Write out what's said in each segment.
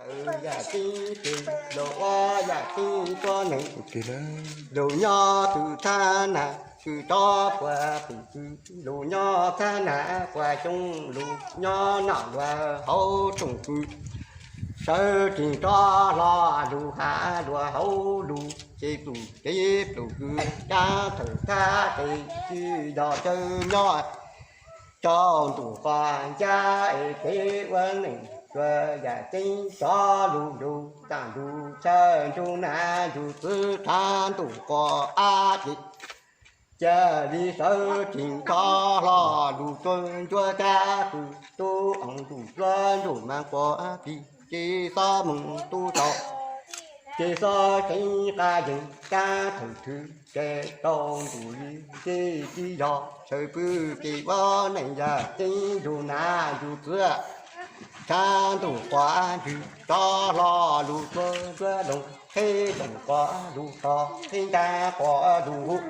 Yam tseeb ces luag ua yam tseeb tuab neeg, luag nyob tug thab nag kws rov puag tim kws, luag nyob thab nag puag xyoo, luag nyob noj luag haus rooj kws, sawv tsees rov hlo lug has luag hauv lug, ces plum cev plum kws, cab thawm thab ces tsis yog caw nyob, tsaus ntuj quas ncab es kev ua neej tsuas yam tseeb, tsov lug lug tsaaj lug tshaw, ntsug nag ntsug txwv, tshav ntuj quas av ces, ca li sawv tsees rov hlo lug tsuag ntsuab kab kws, tub oo ntuj tsuab ntuj mas quas plig, ces xob moog tub tau, ces xob seev qab yeeg, cab thawm thwv ces tsaus ntuj li, ces tsis yog tshaw pw, ces ua neej yam tseeb, ntsug nag ntsug txwv, tshav ntuj quas ntws, rov hlo lug tsuag ntsuab loog, qhib tsoom quas lug tog, qhib ncaab quas lug huv,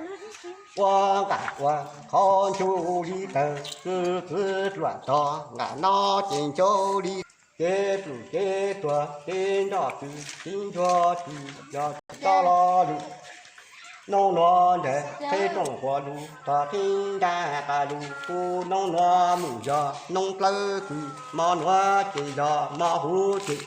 ua nqaj ua qhauv ntsug li tawg, txwv txwv ruam tog, nqaj no ces ntsug li, ces plum cev tuag, ces nroj tws tib ntsuag tsis yog, rov hlo lug, noob nuav ntseg qhib tsoom quas lug tog, qhib ncaab quas lug huv, noob nuav moog yog noob dlawb kws, mo nuav ces yog mo huv ces,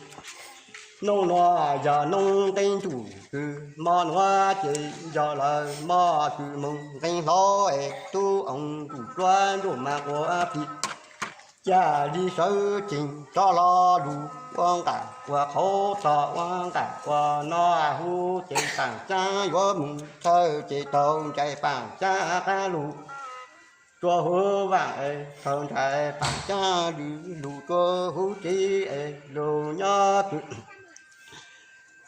noob nuav yog noob nqeeb ntuj kws, mo nuav ces yog lawv mo kws moog nqeeb hlau es, tub oo ntuj tsuab ntuj mas quas plig, ca li sawv tsees rov hlo lug, ua nqaj ua qhauv tog, ua nqaj ua no huv ces, paam caab yuav moog tshaw ces, tau ntsais paam caab qab lug tsuag huv vaaj es, tau ntsais paam caab lug tsuag huv tsev es, lug nyob tug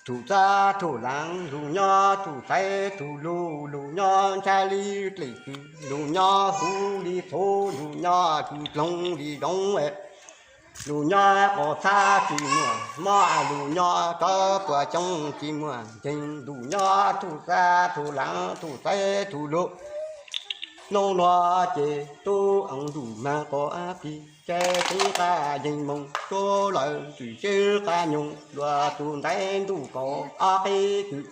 thum xab thum laav, lug nyob tug xaiv tug lug, lug nyob ntshav li dlej kws, lug nyob huv li txhuv, lug nyob tug dloov li zoov, lug nyob quas txhab tsis muaj mob, lug nyob tsawv puas xyoo tsis muaj nkeeg, lug nyob tug xab tug laav tug xaiv tug lug. Noob nuav ces tub oo ntuj mas quas plig, ntseg tib qab yeeg moog, tub lawm tsis sib qab nyoog, luag tug ntaiv ntuj kaum ob qib kws,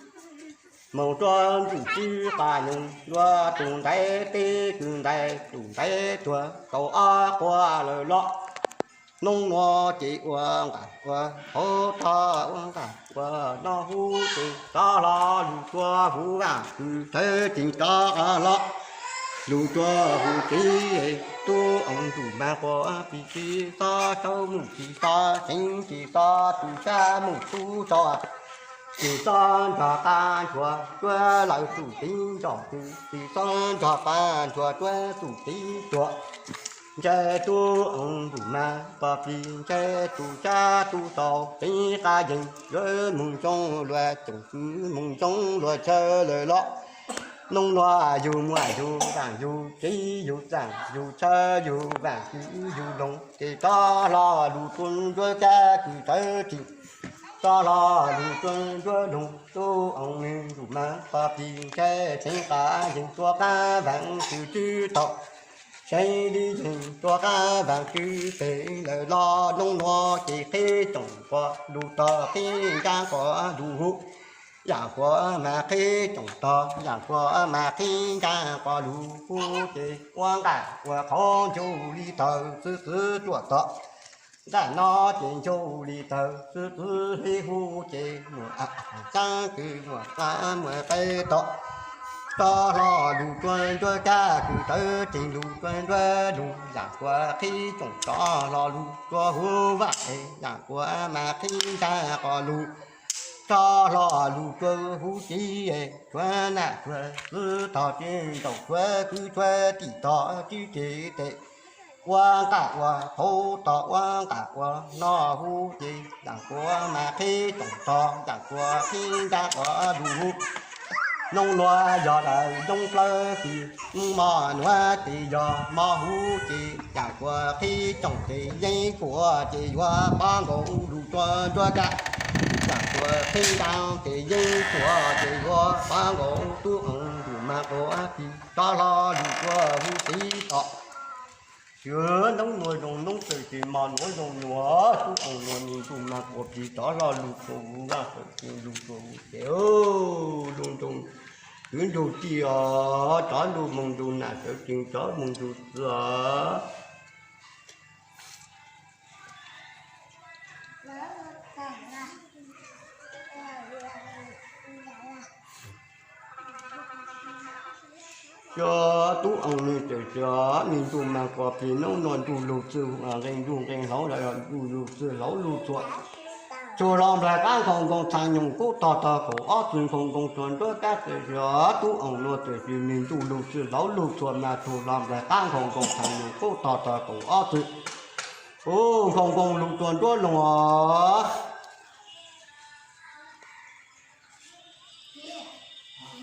moog rua ntxwj sib qab nyoog, luag tug ntaiv teb kws ntais, tug ntaiv tuag kaum ob quas lawm los. Noob nuav ces ua nqaj ua qhauv tog, ua nqaj ua no huv ces, rov hlo lug tsuag huv vaaj kws, tshawv tsees rov hlo lug tsuag huv tsev, tub oo ntuj mas quas plig, tsis xob saub moog tsis xob seev tsis xob, tub sab moog tub tso, tsis xob nrog qab ntsuag, tsuab lawm txuj kev nrog kws, tsis xob nrog qab ntsuag, tsuab txuj kev tuag. Ntseg tub oo ntuj mas quas plig, ntseg tug sab tug tau, tib qab yeeg yuav moog zoo luag coom kws, moog zoo luag chaw lawm los. Noob nuav yug muaj yug vaaj yug tsev, yug txaaj yug chaw, yug vaaj kws yug loog ces, rov hlo lug tsuag ntsuab kab kws, tshawv tsees rov hlo lug tsuag ntsuab loog, tub oo ntuj mas quas plig, ntseg tib qab yeeg rua qab vaaj kws, tsis tau seev li yeeg rua qab vaaj kws peg lawm los. Noob nuav ces qhib tsoom quas lug tog, qhib ncaab quas lug huv, yaam quas mas qhib tsoom tog, yaam quas mas qhib ncaab quas lug huv ces, ua nqaj ua qhauv ncuj li tawg, txwv txwv ruam tog, nqaj no ces ncuj li tawg, txwv txwv hlib huv ces, muaj caab kws muaj qab muaj qe tog, rov hlo lug tsuag ntsuab kab kws, tshawv tsees lug tsuag ntsuab loog, yaam quas qhib tsoom rov hlo lug tsuag huv vaaj es, yaam quas mas qhib ncaab quas lug rov hlo lug tsuag huv tsev es, tsuag nam tsuag txwv tog, tsis ntaus tsuag kwv tsuag tij tog, tsis ceg tes, ua nqaj ua qhauv tog, ua nqaj ua no huv ces, yaam quas mas qhib tsoom tog, yaam quas qhib ncaab quas lug huv. Noob nuav yog lawm noob dlawb kws, mo nuav ces yog mo huv ces, yaam quas qhib tsoom ces yeej tuag ces, yuav pov nkaus lug tsuag ntsuab kab, yaam quas qhib ncaab ces yeej tuag ces, yuav pov nkaus tub oo ntuj mas quas plig, rov hlo lug tsuag huv tsev tog. Yog noob nua zoo noob txwm ces mas nuav zoo nuav, tub oos nua me ntuj mas quas plig rov hlo lug txhua huv, vaj txwm txwv lug txhua huv ces lug nroo, kwv nrug tij os, rov lug moog nrug nam sawv tsees, rov moog nrug txwv os. Cov tub oos nwg txawm cov me ntuj mas quas plig noob nua nrug lug txwv nqe nrug nqe hlauv, nrug lug txwv hlauv lug txhua, tsuag hlo nplaig qab nkhaus nkoos txhaa nyoos kub tog tog kaum ob txwv nkhaus nkoos tsuag nruab kab txawm cov tub oos nua txawm cov me ntuj lug txwv hlauv lug txhua mas tsuag hlo nplaig qab nkhaus nkoos txhaa nyoos kub tog tog kaum ob txwv, u, nkhaus nkoos lug tsuag nruab loog os.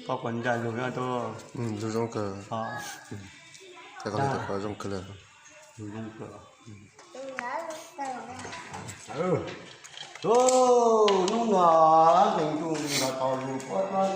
Koj kuas ncaim lug no tub. Lug zoo kawg. Zoo kawg lawm. Hnub no nqe ntuj nqe hlauv tau lug puab tub